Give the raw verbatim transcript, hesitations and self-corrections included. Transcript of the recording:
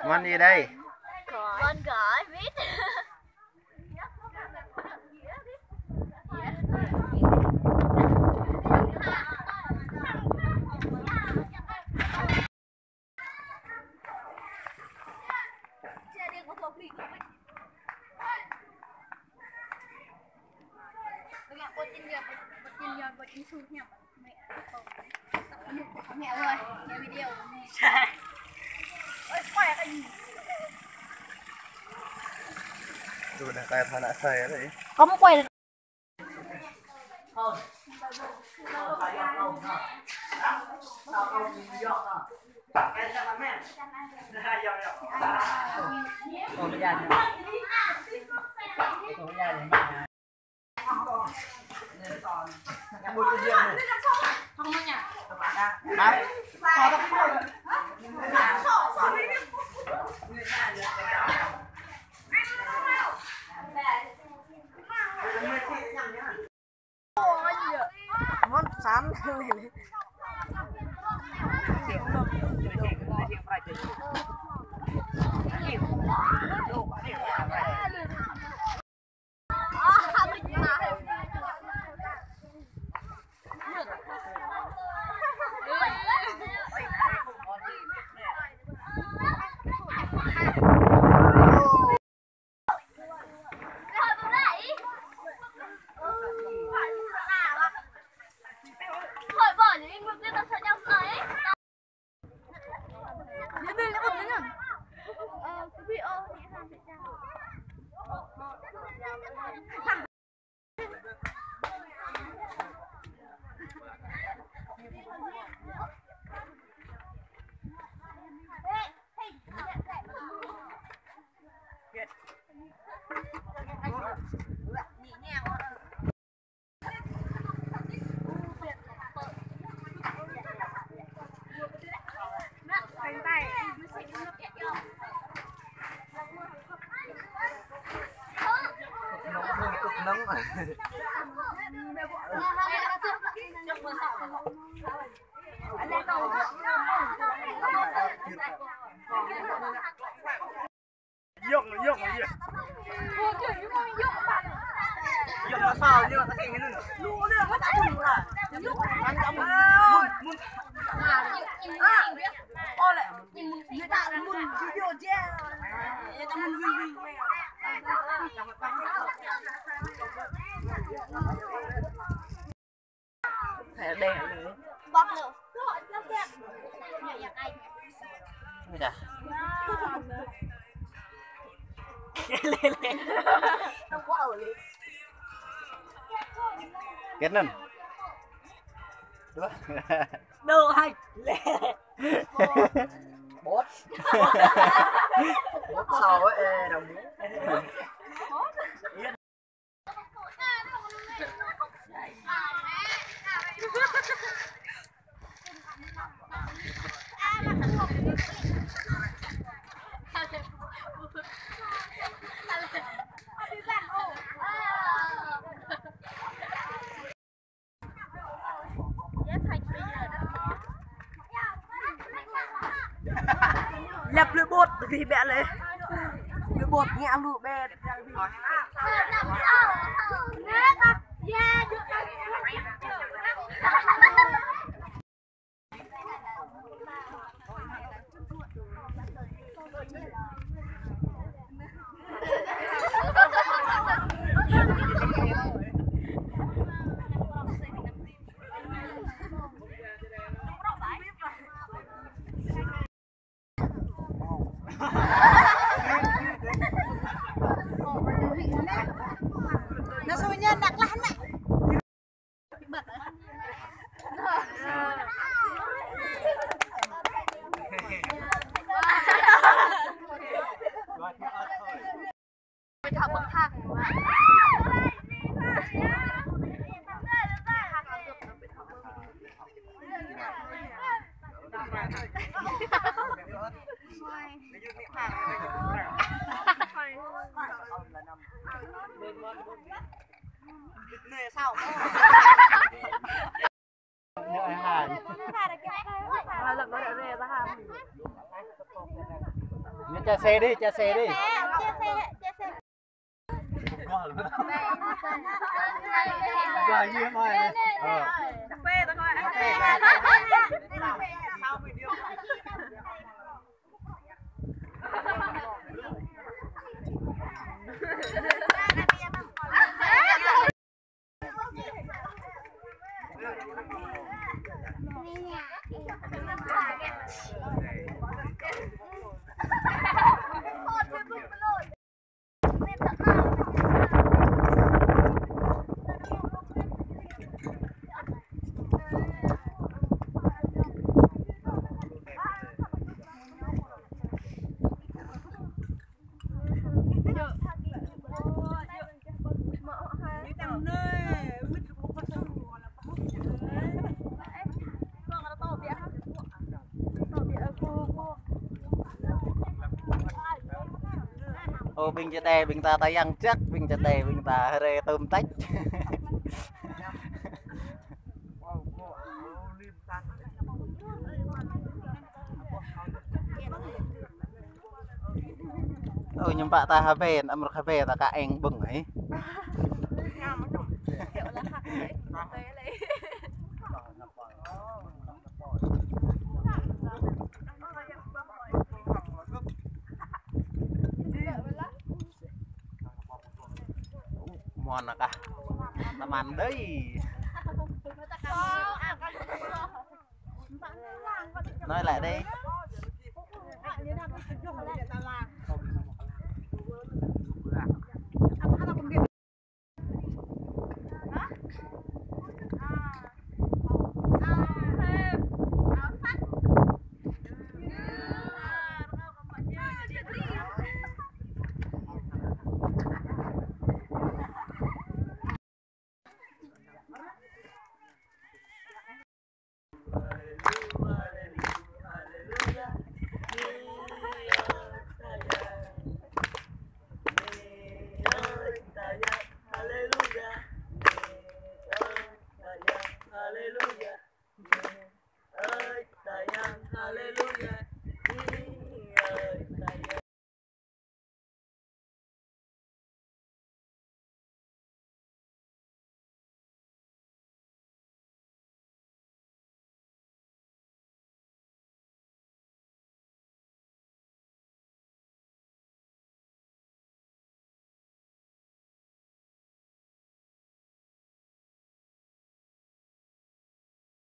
Món gì đây? Con gái biết. Tôi đã cài thằng đã xài đấy. Không quay được. Món sắn. Yŏk, yŏk, yŏk. Yŏk, yŏk, yŏk. Yŏk, yŏk, yŏk. Phải đè nữa. Bóp nữa. Ui da. Lê, lê. Không có ở lì. Biết nè. Đùa. Đồ hay. Lê. Bóp. Bóp sầu ấy, ê, đồng ý. Lăp lui bột, ƀiă lĕ. Lui bột ngă lu ƀĕ. Nó xui nha, đặt lăn này. Ñu chạy xe đi, chạy xe đi. Ờ. Ô, ƀing čơđai, ƀing ta tơyang čăk, ƀing čơđai, ƀing ta hrơi tơm tĕč. Ơ, ñu pă ta ha ƀen, amrŏ ha ƀen ta ka eng ƀơ̆ng hĭ. Mơ̆n kah. Tơman đơi. Nói lại đi.